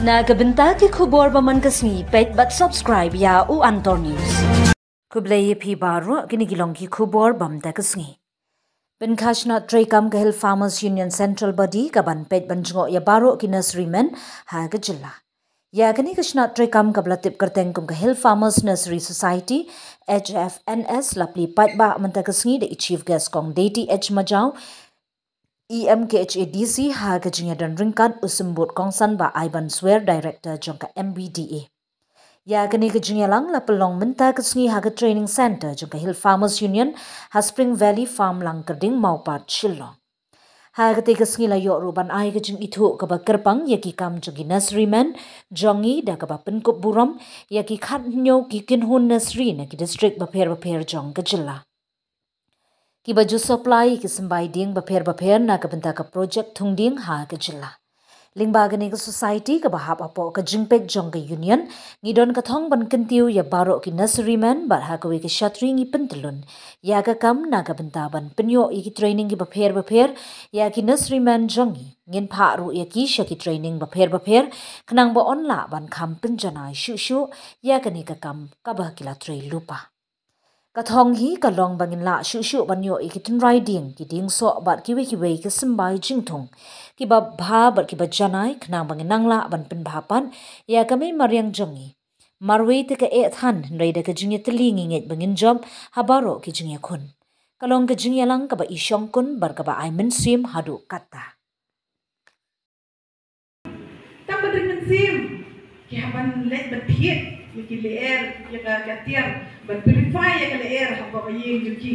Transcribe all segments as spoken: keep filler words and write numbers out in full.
Na ka bynta ki khubor ba man ka sngi, peit bad subscribe ïa U Antor News. Khublei ïa phi baroh, kine ki long ki khubor ba man ka sngi. Pynkha shnat treikam ka Hill Farmers Union Central Body ka ban peit ban jngoh ïa baroh ki nurserymen ha ka jylla. Ïa kane ka shnat treikam kaba la tip kyrteng kum ka Hill Farmers Nursery Society, H F N S, la plie paidbah mynta ka sngi da i Chief Guest Kong Deiti H Majaw, E M K H A D C, ha ka jingïadon ryngkat u Symbud Kongsan Bah Ivan Swer, Director jong ka M B D A. Ïa kane ka jingïalang la pynlong mynta ka sngi ha ka Training Centre jong ka Hill Farmers Union ha Spring Valley Farm, Langkyrding, Mawpat, Shillong. Ha katei ka sngi la ïoh ruh ban ai ka jingithuh kaba kyrpang ïa ki kam jong ki nurserymen jong ngi, da kaba pynkup burom ïa ki khathynñiew ki kynhun nursery na ki district bapher bapher jong ka jylla, kiba ju supply ïa ki symbai dieng bapher bapher na ka bynta ka project thung dieng ha ka jylla. Lyngba kane ka society kaba hap hapoh ka jingpeit jong ka union, ngi don ka thong ban kyntiew ïa baroh ki nurserymen, bad ha kawei ka shatri ngi pyntyllun ïa ka kam na ka bynta ban pynïoh ïa ki training kiba pher bapher ïa ki nurserymen jong ngi. Ngin phah ruh ïa ki sha ki training bapher bapher, khnang ba yn lah ban kham pynjanai shuh shuh ïa kane ka kam kaba ki la trei lypa. Ka thong hi ka long ba ngin lah shuh shuh ban ïoh ïa ki tynrai dieng, ki dieng soh bad kiwei kiwei ki symbai jingthung kiba bha bad kiba janai, khnang ba ngin nang lah ban pynbha pat ïa ka mei mariang jong ngi. Marwei te ka eh than, hynrei da ka jingïatylli ngi ngeit ba ngin jop ha baroh ki jingïakhun. Ka long ka jingïalang kaba i shongkun bad kaba ai mynsiem haduh katta. Tang ban ring mynsiem, ki hap ban leit ban thied ïa ki lyer, ïa ka, ka tiar, ban purify ïa ka lyer hapoh ka ïing jong ki.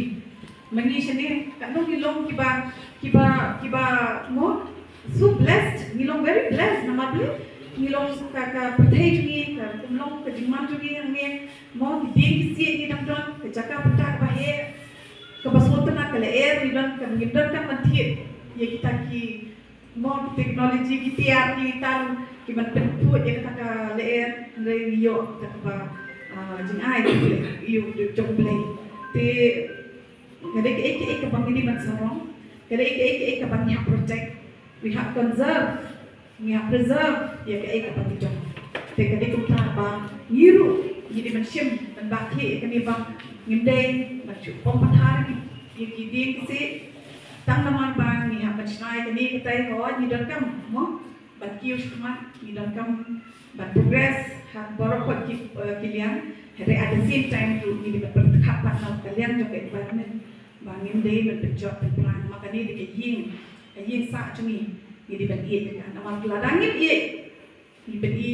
Ma ngi shane, katno ngi long kiba, kiba, kiba, mo, so blessed, ngi long very blessed, namar balei ngi long ka, ka pyrthei jong ngi, ka kumlong ka jingman jong ngi hangne, mo, ki dieng ki siej ngi dang don, ka jaka bynta kaba heh, kaba sngewtynnat, ka lyer ngi don, ka ngi don ka ban thied ïa kita ki, mo, ki technology, ki tiar, ki tar, ki ban pynphuh ïa kata ka lyer, hynrei ngi ïoh kata kaba, ah, jingai, ïoh jong U Blei. Te ka dei kaei kaei kaba ngi dei ban sarong, ka dei kaei kaei kaba ngi hap protect, ngi hap conserve, ngi hap preserve ïa kaei kaba ngi don. Te ka dei kumta ba ngi ruh ngi dei ban shim, ban bah khlieh ïa kane ba ngim dei ban shu pom pathar ïa ki, ïa ki dieng ki siej. Tang namar ba ngi hap ban shna ïa kane, katai ka ot ngi donkam, mo, ban kiew shakhmat, ngi donkam ban progress ha baroh kot ki, eh, ki liang. Hynrei at the same time ruh ngi dei ban pyrkhat pat na ka liang jong ka environment ba ngim dei ban pynjot pynpra, namar kane dei ka ïing, ka ïing sah jong ngi, ngi dei ban ïeit ïa ka. Namar lada ngim ïeit, ngi pyni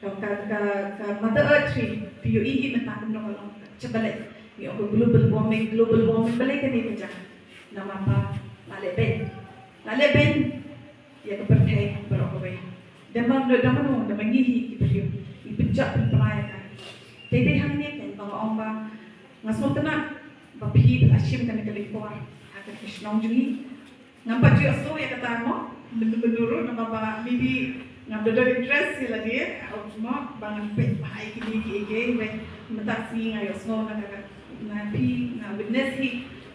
ka, ka, ka, ka Mother Earth hi, phi ïohi hi mynta kumno ka long. Sha balei ngi ong ka global warming, global warming, balei kane ka jia? Namar ba la leh beiñ, la leh beiñ ïa ka pyrthei baroh kawei. Da ma, da mano, da ma ngi hi ki briew, ngi pynjot pynpra ïa ka. Te dei hangne keiñ ba nga ong ba nga sngewtynnat ba phi la shim kane ka lyngkor ha ka shnong jong ngi. Ngam pat ju ïohsngew ïa kata mo, myn-, mynno ruh, namar ba maybe ngam da don interest ïa lade, mo, ba ngan peit bha ïa kine kiei kiei, wei mynta ka sngi nga ïohsngew na ka, na phi, nga witness hi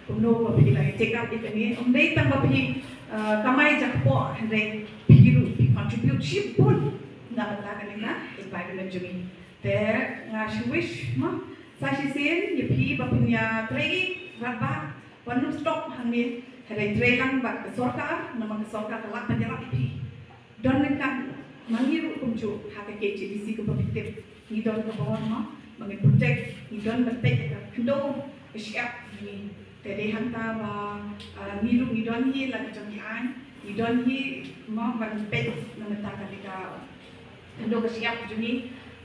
kumno ba phi la take up ïa kane. Ym dei tang ba phi, eh, kamai ja kpoh, hynrei phi ruh phi contribute shibun na bynta kane ka environment jong ngi. Te nga shu wish, mo, sa shisien ïa phi ba phin ïatrei radbah, wat nym stop hangne, hynrei trei lang bad ka sorkar, namar ka sorkar ka lah ban ïarap ïa phi. Don ryngkat ma ngi ruh kumjuh ha ka K H A D C kaba phi tip, ngi don ka bor, mo, ba ngin protect, ngi don ban peit ïa ka khyndew ka shyiap jong ngi. Te dei hangta ba, ah, ngi ruh ngi don hi la ki jong ki aiñ, ngi don hi, mo, ban peit na ka bynta kane ka khyndew ka shyiap jong ngi.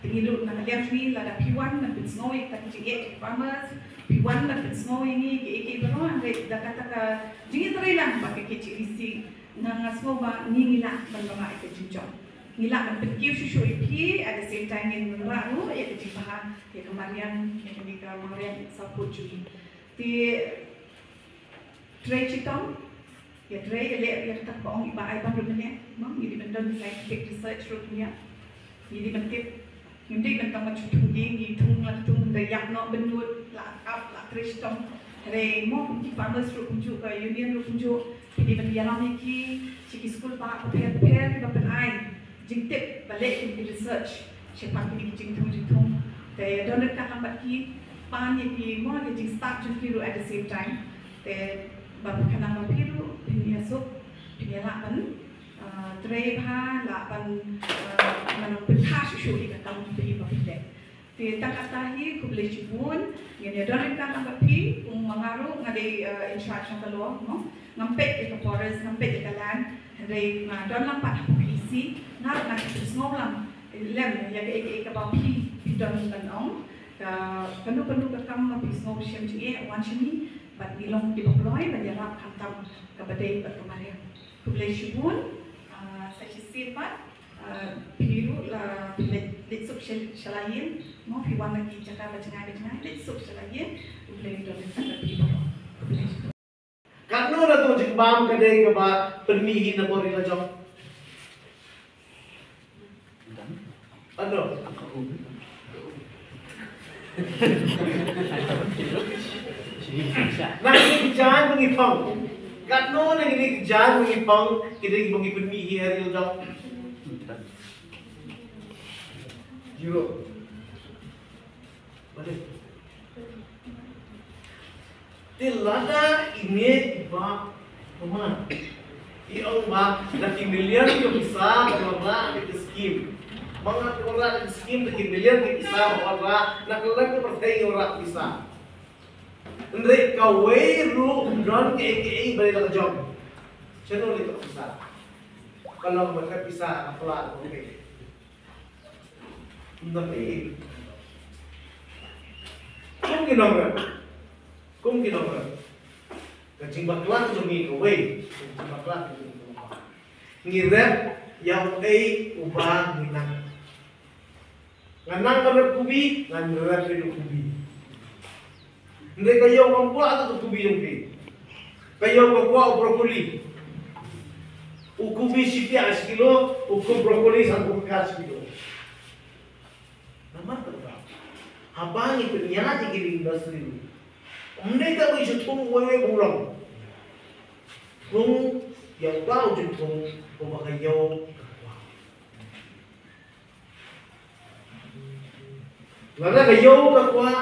Te ngi ruh na ka liang jong ngi, lada phi wan ban pynsngew ïa kita ki jingeh jong ki farmers, phi wan ban pynsngew ïa ngi kiei kiei baroh, hynrei da kata ka jingïatrei lang bad ka K H A D C, nga, nga sngew ba ngi, ngi lah ban leh ïa ka jingjop. Ngi lah ban pynkiew shuh shuh ïa phi, at the same time ngin wanrah ruh ïa ka jingbha ïa ka mariang, ïa kane ka mariang Sawkun jong ngi. Te trei chitom, ïatrei ïaleh ïa kata kaba ong i Bah Ivan ruh mynne, mo, ngi dei ban don scientific research ruh mynne. Ngi dei ban tip, ngim dei ban tang ban shu thung dieng, ngi thung la thung, da ïap noh bynnud, la ap, la trei chitom. Hynrei mo, kum ki farmers ruh kumjuh, ka union ruh kumjuh, ngi dei ban ïalam ïa ki sha ki skul bah bapher bapher, kiba pynai jingtip ba Leh ki research shaphang kine ki jingthung jingthung. Te don ryngkat lang bad ki, pan ïa ki mo ïa jingstad jong ki ruh at the same time. Te ba phi khnang ba phi ruh phin ïasuk, phin ïalah ban, ah, trei bha, lah ban, ah, mano, pynkha shuh shuh ïa ka kam phi ba phi leh. Te tang katta hi, khublei shibun. Ngin ïa don ryngkat lang bad phi, kum ma nga ruh nga dei, eh, in charge jong ka law, no? Ngam peit ïa ka forest, ngam peit ïa ka land, hynrei nga don lang pat hapoh ka E C, nga ruh nga pyrshang lang lem ïa kaei kaei kaba phi, phi don ban ong. Ka kano kano ka kam ba phi sngew shem jingeh, wan sha ngi, bad ngi long kiba kloi ban ïarap khamtam kaba dei bad kaba mariang. Khublei shibun, ah, sa shisien pat. Ah, phi ruh la phi leit, leit suk sha, sha la ïing, mo phi wan na ki jaka ba jngai ba jngai, leit suk sha la ïing, U Blei un don ryngkat bad phi baroh. Khublei shibun. Katno na tu jingbam ka dei kaba pynmih hi na bor ri la jong. Ano? Na kine ki jaiñ ba ngi phong. Katno na kine ki jaiñ ba ngi phong, ki dei ba ngi pynmih hi ha ri la jong. Zero. Balei? Te lada i ngeit ba, Mama, i ong ba da ki million ki pisa ka wanrah ka skim. Ba nga ka wanrah ka skim, da ki million ki pisa ka wanrah, na ka lem ka pyrthei ka wanrah pisa. Hynrei kawei ruh ym don kaei kaei ba dei la ka jong. Shano leit ka pisa? Ka long ba ka pisa ka pla ka pyrthei. Ym don kaei. Kum ki nongrep. Kum ki nongrep. Ka jingbakla ka jong ngi kawei. Ka jingbakla ka jong ngi kawei. Ngi rep ïa uei uba ngi nang. Nga nang ban rep kubi, ngan rep ïa u kubi. Hynrei ka ïew kam kwah ka kubi jong phi. Ka ïew ka kwah u broccoli. U kubi shi tyngka shi kilo, u kubi broccoli san phew tyngka shi kilo. Namar kata, haba ngi pynïaid ïa ki ri industry, ym dei tang ba ngi shu thung uwei uwei u rong. Thung ïa uta u jingthung uba ka ïew ka kwah. Lada ka ïew ka kwah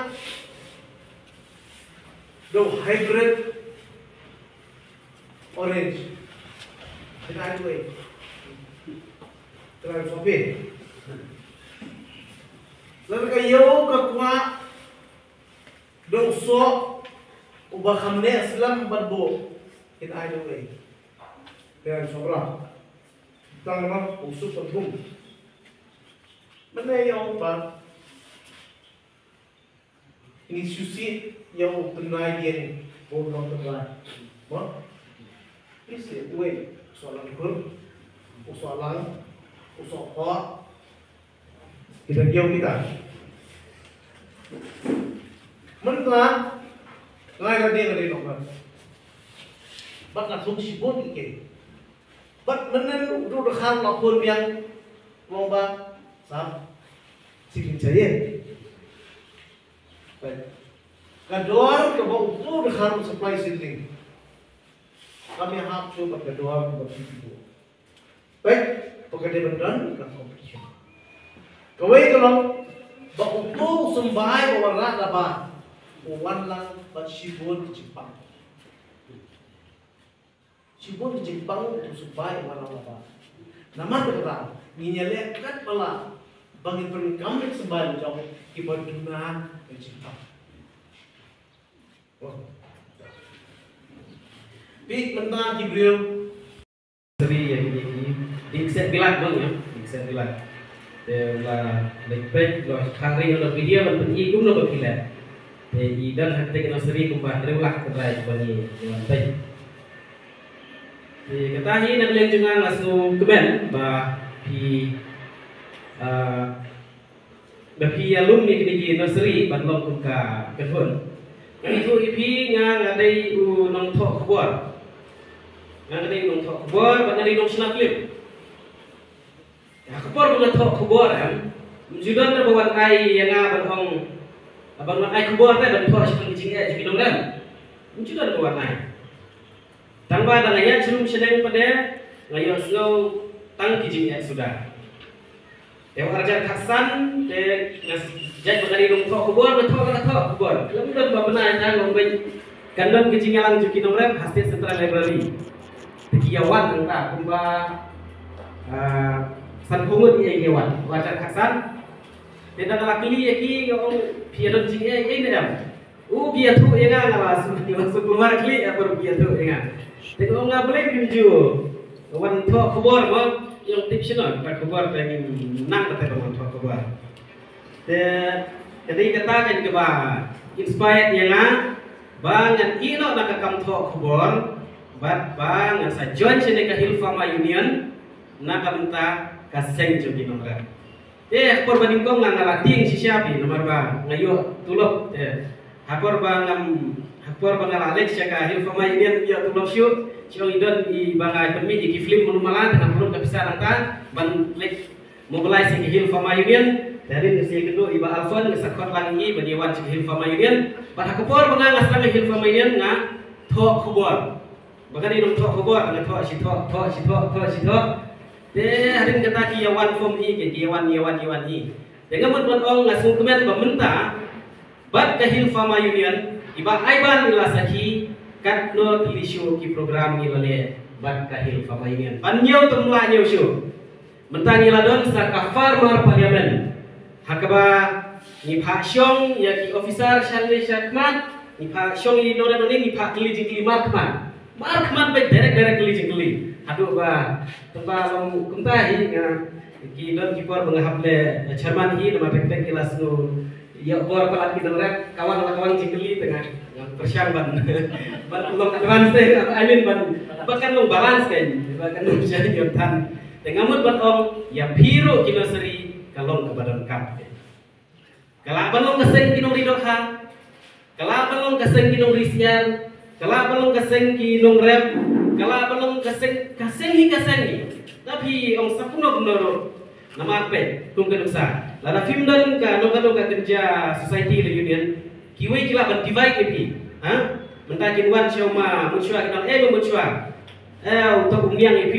da u hybrid orange, kynai duwai. Kynai sopi. Lada ka ïew ka kwah da u soh uba kham neh slem bad buh, kynai duwai. Kynai sopra. Tang ma u suk pathum. Mynne ïa u pat. Ngi shu sih ïa u tynrai dieng, u long tynrai. Mo? Ngi sih uwei, u soh lang kur, u soh lang, u soh hok. Kita dieng kita. Mynta, ngai ka dieng ka dieng long. Bad nga thung shibun ïa ki. Bad mynne u dkhar la phone biang, u ong ba, Sir, seedling chahiye. Ka dor kaba uto u dkhar u supply seedling, kam ïahap shuh bad ka dor kaba phi phi buh. Peit ba ka dei ban don ka competition. Kawei ka long ba uto u symbai ba wanrah da ba u wan lang bad shibun ki jingpang. Shibun ki jingpang uto u symbai u wanrah da ba. Namar kata ngin ïaleh katba lah ba ngin pyndonkam ïa ki symbai la jong kiba duna ka jingpang. Peit mynta ki briew. Sri ïa kine ki dieng kseh bilat bang ïa, dieng kseh bilat. Te la leit peit, la shah ring la video ban pyni kumno ba ki leh. Te i don ha kata ka nursery kumba hynriew lak ka dei ban ïa wan peit. Te kata hi na ka liang jong nga nga sngewkmen ba phi, ah, ba phi ïalum ïa kine ki nursery ban long kum ka kynhun. Nga ïathuh ïa phi, nga nga dei u nongthoh khubor. Nga nga dei u nongthoh khubor bad nga dei u nongshna film. Ha ka por ba nga thoh khubor em, ym ju don ba wan ai ïa nga ban ong, ban wan ai khubor te ban thoh shaphang ki jingeh jong ki nongrim. Ym ju don ba wan ai. Tang ba da nga ïaid sha rum sha neng pat de nga ïohsngew tang ki jingeh suda. Te u arjar khatsan te nga jait ba ka dei nongthoh khubor, nga thoh, nga thoh khubor. Lem don ba bnai tang long bej kan don ka jingïalang jong ki nongrep ha State Central Library. Te ki ïa wan nangta kumba, ah, san phew ngut ïa ki ïa wan u arjar khatsan. Te da nga la kylli ïa ki, nga ong phi ïa don jingeh ei ne em. U ki ïathuh ïa nga, nga la shu, nga la shu kulmar khlieh ha por u ki ïathuh ïa nga. Te nga ong nga balei phim ju wan thoh khubor mo, ïong tip shano kata khubor te ngin nang kata ka wan thoh khubor. Te ka dei kata kan kaba inspired ïa nga ba ngan ïeh noh na ka kam thoh khubor bad ba ngan sa join shane ka Hill Farmer Union na ka bynta ka seng jong ki nongrep. Te ha por ba nyngkong nga, nga la tieng shisha phi namar ba nga ïoh tulop. Te ha por ba ngam, ha por ba nga la leit sha ka Hill Farmer Union ïoh tulop shuh, shu ong i don i ba nga pynmih ïa ki film mano mala, te nga pynlut ka pisa nangta ban leit mobilize ïa ka Hill Farmer Union. Te hadien nga sa ïakynduh i Bah Alfon, nga sa khot lang ïa i ban ïa wan sha ka Hill Farmer Union. Bad ha ka por ba nga, nga sdang ha Hill Farmer Union nga thoh khubor. Ba ka dei nongthoh khubor, nga thoh shi thoh, thoh shi thoh, thoh shi thoh. Te hadien kata ki ïa wan form hi, ki ïa wan, ïa wan, ïa wan hi. Te nga mut ban ong nga sngewkmen ba mynta bad ka Hill Farmer Union, i Bah Aiban i la sakhi katno tylli shuh ki program ngi la leh bad ka Hill Farmer Union. Ban ñiew tymmen la ñiew shuh. Mynta ngi la don sa ka Farmer Parliament ha kaba ngi phah shong ïa ki officer sha lade sha khmat, ngi phah shong ïa ki nongdon, ngi phah kylli jingkylli markhmat. Markhmat bad direct direct kylli jingkylli. Haduh ba tang ba long kumta hi nga, ki don ki por ba nga hap leh chairman hi namar bad bad ki la sngew ïa bor palat ki nongrep, ka wan la ka wan jingkylli te nga, nga pyrshang ban, ban long advance te, I mean ban, ba kan long balance kan, ba kan long sha ïa than. Te nga mut ban ong ïa phi ruh ki nursery ka long kaba donkam. Ka lah ban long ka seng ki nongri dohkha, ka lah ban long ka seng ki nongri syiar, ka lah ban long ka seng ki nongrep, ka lah ban long ka seng, ka seng hi ka seng hi. Te phi ong sa kumno kumno ruh. Namar peit kum ka nuksa, lada phim don kano kano ka kynja society la union, kiwei ki lah ban divide ïa phi. Ha? Mynta kin wan sha u ma Muchwa, kin ong, eh ma Muchwa, eh u tok u miang ïa phi.